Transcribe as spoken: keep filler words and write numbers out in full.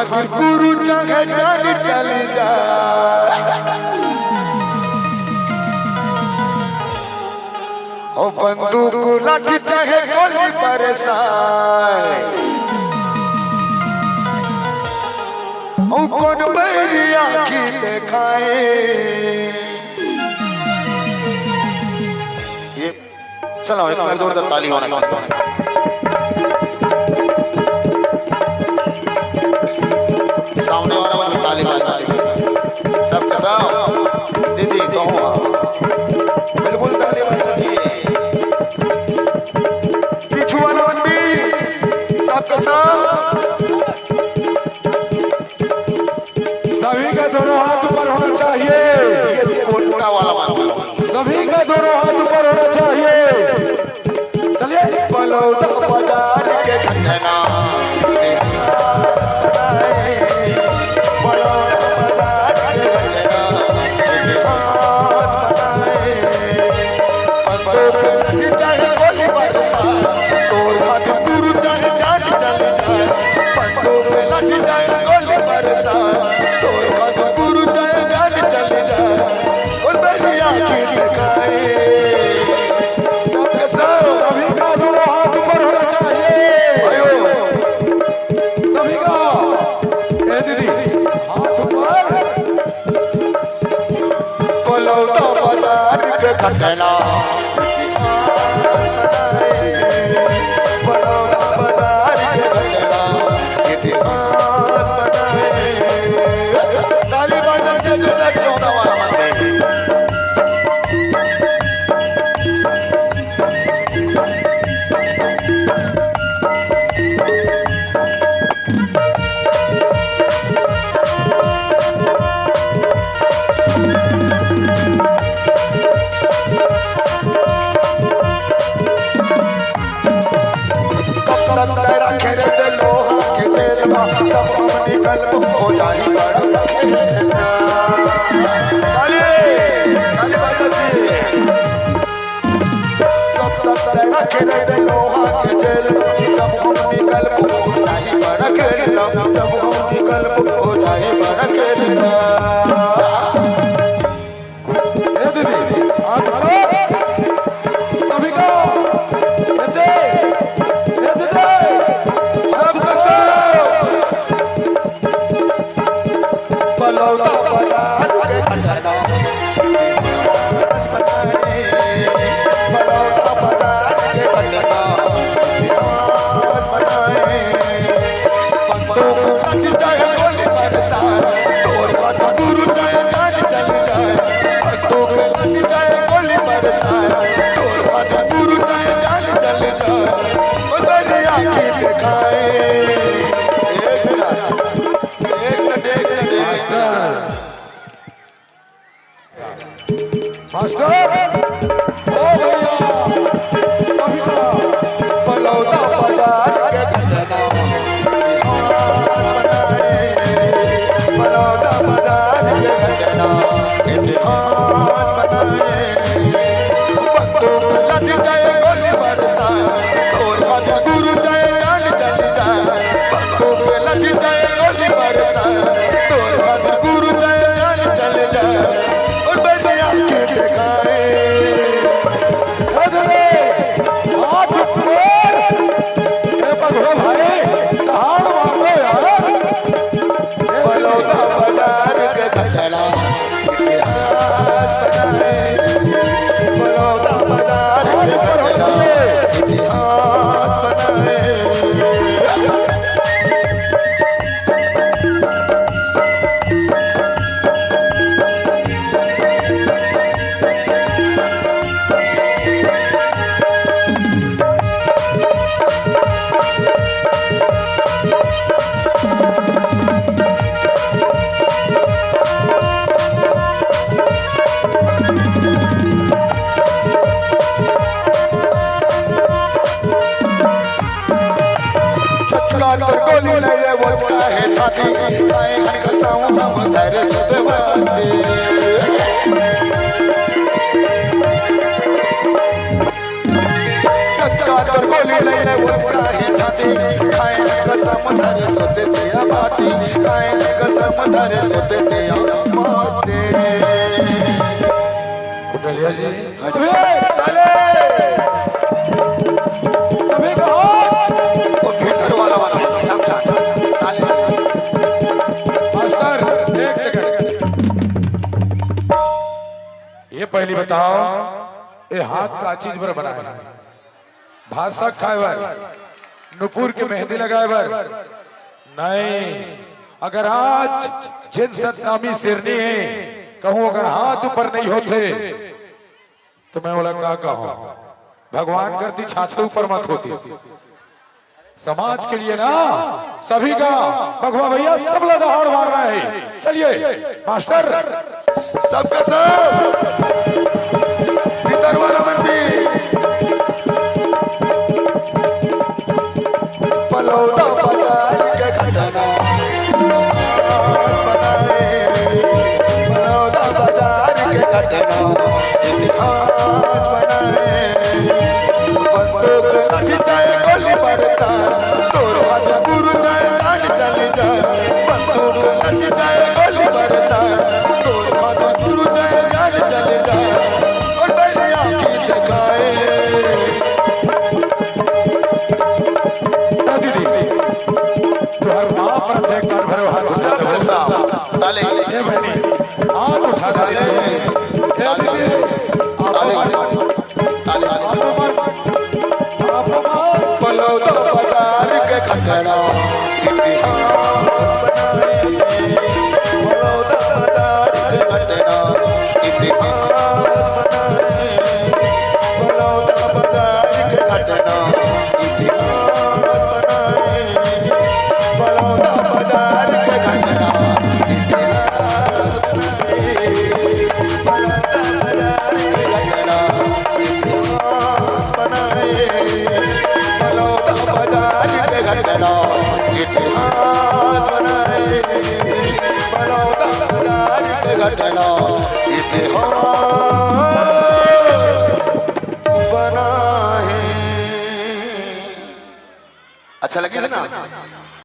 खातिर गुरु चाहे जान चली जा, ओ बंदूक लाठी चाहे गोली बरसाए, ओ कौन बैरिया की देखाए। ये चलो, एक बार जोरदार ताली होना चाहिए। सामने वाला वाली ताली बजना चाहिए। सबके सब दीदी कहूँ, बिल्कुल ताली बजना चाहिए। पीछू वाला मन भी सबके सब। सभी का दोनों हाथ ऊपर होना चाहिए। ये कोटा वाला मन। सभी का दोनों हाथ ऊपर होना चाहिए। चलिए। बलौदा बाजार के घटना। बलौदा बाजार के घटना। बंदूक लग जाए गोली बरसा, तोर खातिर गुरु चाहे जान चल जाए। बंदूक लग जाए गोली बरसा, तोर खातिर गुरु चाहे जान चल जाए। और बैरिया की देखाए। सबके सब। सभी का दोनों हाथ ऊपर होना चाहिए। आयो। सभी का। ए दीदी, हाथ ऊपर। बलौदा बाजार के घटना। बलौदा बाजार के घटना। इतिहास बनाए। ताली बजाइए, दो हज़ार चौदह वाला मन में। कब तक तैरा खेले लोहा के जेल में, कब हम निकल हो जाई बड़। ताली, ताली बजाइए। कब तक तैरा खेले लोहा के जेल में, कब हम निकल हो जाई बड़ खेल, कब हम निकल हो जाई बड़ खेल। ए दीदी, हाथ उठाओ। सभी का। ए दीदी, ए दीदी। सबका सब। बलौदा बाजार के घटना। बलौदा बाजार के घटना। बंदूक लग जाए गोली बरसा, तोर खातिर गुरु चाहे जान चल जाए। बंदूक लग जाए गोली बरसा, तोर खातिर गुरु चाहे जान चल जाए। ओ दरिया की देखाए। एक मिनट, एक मिनट, एक मिनट, एक मिनट। मास्टर, ओ भैया, कविता। बलौदा बाजार के घटना। बलौदा बाजार के घटना। इतिहास बनाए। बंदूक लग जाए गोली बरसाए। तोर खातिर गुरु चाहे जान चल जाए। बंदूक लग जाए गोली बरसाए। तोर खातिर गुरु चाहे जान चल जाए। और बैरिया के देखाए। अरे, हाथ ऊपर। ए पगलो भाई, ताड़ मारो यार। बलौदा बाजार के घटना। इतिहास बनाए। बलौदा बाजार के घटना। इतिहास बनाए। छक्का तोर गोली ले ये वोट का है छाती, काहे हन का साउंड हम धरे सुधवाते। छक्का डॉक्टर गोली लइले ओतका हे छाती, खाए कसम धरे सोते ते आबादी, खाए कसम धरे सोते ते आबादी। कुटलिया जी, हाँ जी। ताले। सभी का हाथ। वो भीतर वाला, वाला, वाला, सब साथ। ताले। मास्टर, एक सेकंड। ये पहली बताओ, ये हाथ का चीज बर बनाए हे? भाषा खाए बर, नुपुर के मेहंदी लगाए बर नहीं। अगर आज जेन सतनामी शेरनी हे, कहूं अगर हाथ ऊपर नहीं होते, तो मैं ओला का कहूं? भगवान करती छाते ऊपर मत होती। समाज के लिए ना, सभी का। बघवा भैया सब ला दहाड़ मार रहा है। चलिए मास्टर, सबका सब, भीतर वाला मन भी। बलौदा बाजार के घटना, बलौदा बाजार के घटना, इतिहास बनाए। बंदूक लाठी चाहे गोली बरसा, तोर हाथ गुरु चाहे जान चली जा। बंदूक लाठी चाहे गोली बरसा, तोर हाथ गुरु चाहे जान चली जा। और बैरिया की दिखाए। दीदी, तुहर माँ पर से कर भरो हाथ उठा दे। सबके सब। ताले। ए बहनी, हाथ उठा दे। ताले। ए दीदी, आप ताले। ताले। बलौदा बाजार के घटना, इतिहास बनाए। बलौदा बाजार के घटना, इतिहास बनाए। बलौदा बाजार के घटना, इतिहास बनाए। बलौदा बाजार के घटना, इतिहास अच्छा लगिस ना?